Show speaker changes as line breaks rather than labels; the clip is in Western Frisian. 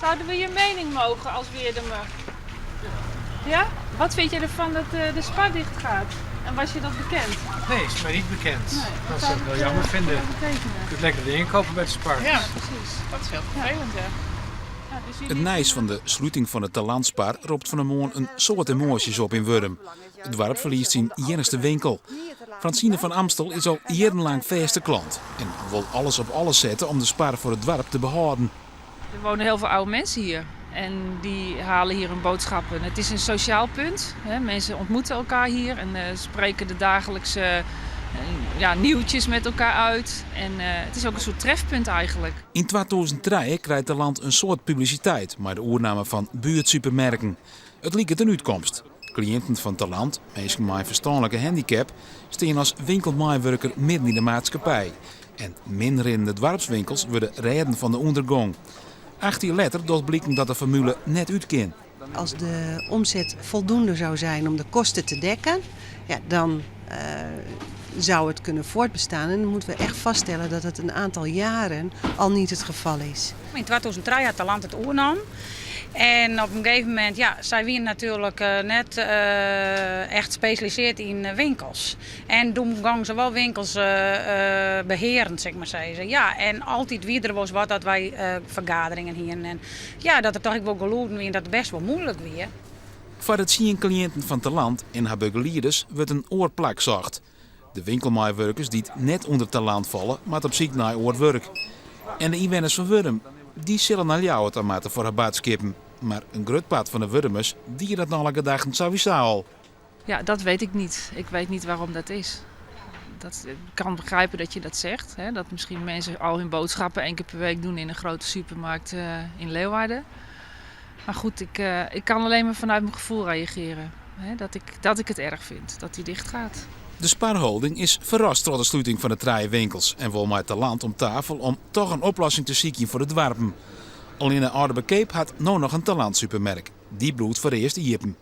Zouden we je mening mogen als Weerdumer? Ja? Wat vind je ervan dat de Spar dicht gaat? En was je dat bekend?
Nee, is mij niet bekend.
Nee,
Dat
wat
zou ik wel
het,
jammer vinden.
wat betekenen?
Je kunt lekker dingen kopen bij de Spar.
Ja, precies. Dat is heel vervelend, ja. Ja, dus jullie-
It nijs fan de sluting fan de Talant-Spar ropt fan 'e moarn in soad emoasjes op yn Wurdum. It doarp ferliest syn iennichste winkel. Francine van Amstel is al jierrenlang fêste klant en wol alles op alles sette om de Spar foar it doarp te behâlden.
Er wonen heel veel oude mensen hier en die halen hier hun boodschappen. Het is een sociaal punt. Hè. Mensen ontmoeten elkaar hier en spreken de dagelijkse ja, nieuwtjes met elkaar uit. En het is ook een soort trefpunt eigenlijk.
Yn 2003 krijt Talant in soad publisiteit mei de oername fan buertsupermerken. It liket in útkomst. Kliïnten fan Talant, minsken mei in ferstânlike handicap, steane as winkelmeiwurker midden yn de maatskippij. En min rinnende doarpswinkels wurde rêden fan de ûndergong. 8 jier letter docht bliken dat de formule net út kin.
Als de omzet voldoende zou zijn om de kosten te dekken, ja, dan zou het kunnen voortbestaan. En dan moeten we echt vaststellen dat het een aantal jaren al niet het geval is.
Yn 2003 hat Talant it oernommen. En op in gegeven momint, ja, sy wiene natuerlik net echt spesjalisearre yn winkels. En doe gongen se wol winkels behearen, sil ik mar sizze. Ja, en altyd wie der wolris wat dat wy fergaderingen hiene. En ja, dat der toch ek wol gelûden wiene dat it bêst wol muoilik wie.
Foar de 10 kliïnten fan Talant en har begelieders wurdt in oar plak socht. De winkelmeiwurkers dy't net ûnder Talant falle, moatte op syk nei oar wurk. En de ynwenners fan Wurdum, dy sille nei Ljouwert ta moatte foar har boadskippen. Mar in grut part fan de Wurdumers die dat nei alle gedachten sawiesa al.
Ja, dat weet ik niet. Ik weet niet waarom dat is. Ik kan begrijpen dat je dat zegt. Hè? Dat misschien mensen al hun boodschappen één keer per week doen in een grote supermarkt in Leeuwarden. Maar goed, ik kan alleen maar vanuit mijn gevoel reageren. Hè? Dat ik het erg vind dat die dicht gaat.
De Sparholding is ferrast troch de sluting fan de trije winkels en wol mei Talant om tafel om dochs in oplossing te sykjen foar de doarpen. Allinne Aldeberkeap hat no noch in Talant-supermerk. Dy bliuwt foarearst iepen.